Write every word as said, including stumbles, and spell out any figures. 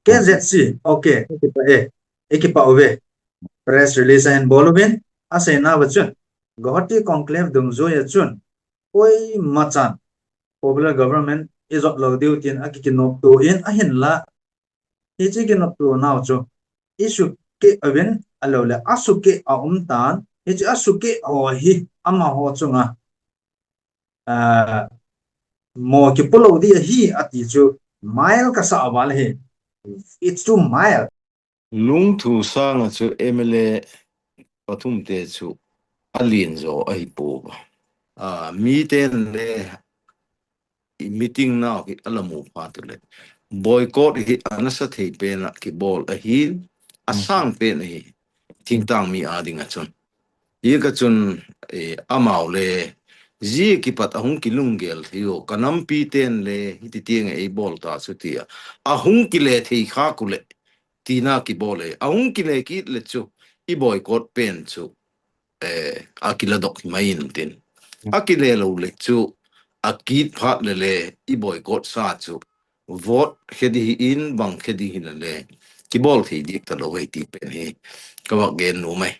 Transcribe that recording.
K Z C, okay, ikipah e, ikipah uve. Press release ahin bol uvin, aseina uva chun, Guwahati conclave dungjuiya chun, koima chan popular government ijot lou diu tin akikinopto in ahinla, hiche kinopto nau chu issue keh uvin, alou le issue keh aum tan, hiche issue keh ho hi amaho chunga, ah, mo kipo lou di ahi ati chu mild kasah val ahi. It's too mild. Lungthu sanga chu M L A pathum te chu alen jo ahipouva. Ah, miten le meeting nau hi alamu phat ule, boycott hi anasa thei pena kibol ahin, asang pen ahi, thingtang mi a dinga chun. Hika chun, eh, amau le, ji kipat ahung kilunggel thei u, kanampi ten le, hiti tiang eibol ta chu tia. Ahung kile thei kha kule, tina kibol e. Ahung kile kit le chu, i boycott pen chu, eh, akiladok hi mai intin. Akile lou le chu, akit phat le le, i boycott sa chu, vote khe di hi in, bang khe di hi le le, kibol thei dik talou e ti pen hi, kavak gen nu mai.